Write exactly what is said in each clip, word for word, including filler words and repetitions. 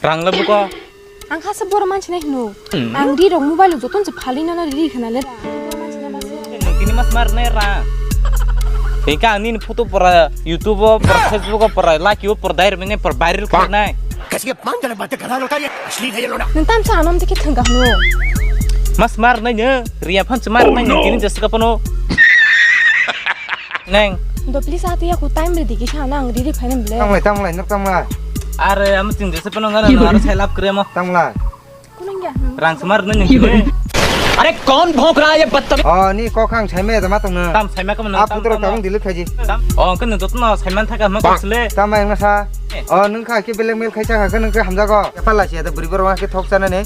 Rang le buko. Ang khasa boro manchina hino. Hmm. Ang ri rok mobile joton se phali nono ri khana le. Boro manchina masa. Tini mas mar ne ra. Tengka ang nini photo pora YouTube o, pora Facebook o, pora like o, pora dai rwmani, pora viral khainai. Kasi ke pang jalan bate kara lo kari asli hai lo na. Nang tam sa anom tike thangga hino. Mas mar nai ne, riya phan se mar nai ne, tini jasa ka pano. Neng. Do please ati aku time re digi sana ang riri phainam ble. Tamlai, tamlai, nuk tamlai. Are, amo chwng jesa pano ngana aro sai lap kre mo. Tamlai. Kunung ya. Rang semar nang ni. Are kaun bhonk raha hai ye badtamiz? Oh, ni kok ang sai me da ma tong na. Tam sai ma ka mano. Apu tro tabung delete khaji. Oh, kan dot no sai man thaka ma kok sle. Tam ma yang na sa. Oh, nung kha ki blackmail khai cha kha nung ke hamjago. Pala sia da buri bor wa ke thok cha na ne.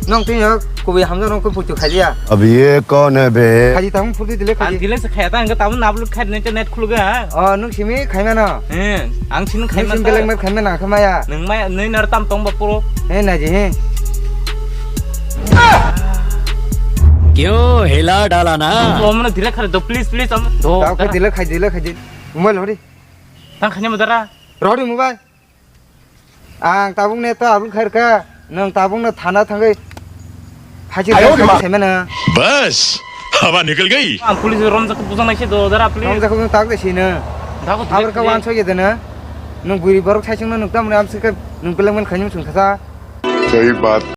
Nong tin yo kubui hamjak nong ko putu khalia. Ab ye kaun hai be? Khaji tabung purdi delete khaji. Ang delete se khaya ta ang tabung upload khai ne net khuluga. Oh, nung simi khai mano. Eh, ang sini khai mano. Beleng met khai mano khamaya. Nung mai nui nar tam tong ba puro. Eh, naji he. Kyo hila dala na? Oh, mana delete khai do please please am. Do. Tau ke delete khai delete khaji. Mobile hori. Tang khai ne madara. Rori mobile. Ang tabung ne to abung khair ka, nang tabung no thana thangwi. Haji ayo ma semena. Bas, hawa nikal gayi. Ang police rom jak bujang nai se do dara police. Rom jak bujang tak de sina. Dago. Abur ka wan so ye dena. Nang buri borok sai sung nang tamne am sika nang peleng men khanyum sung khasa. Sahi baat.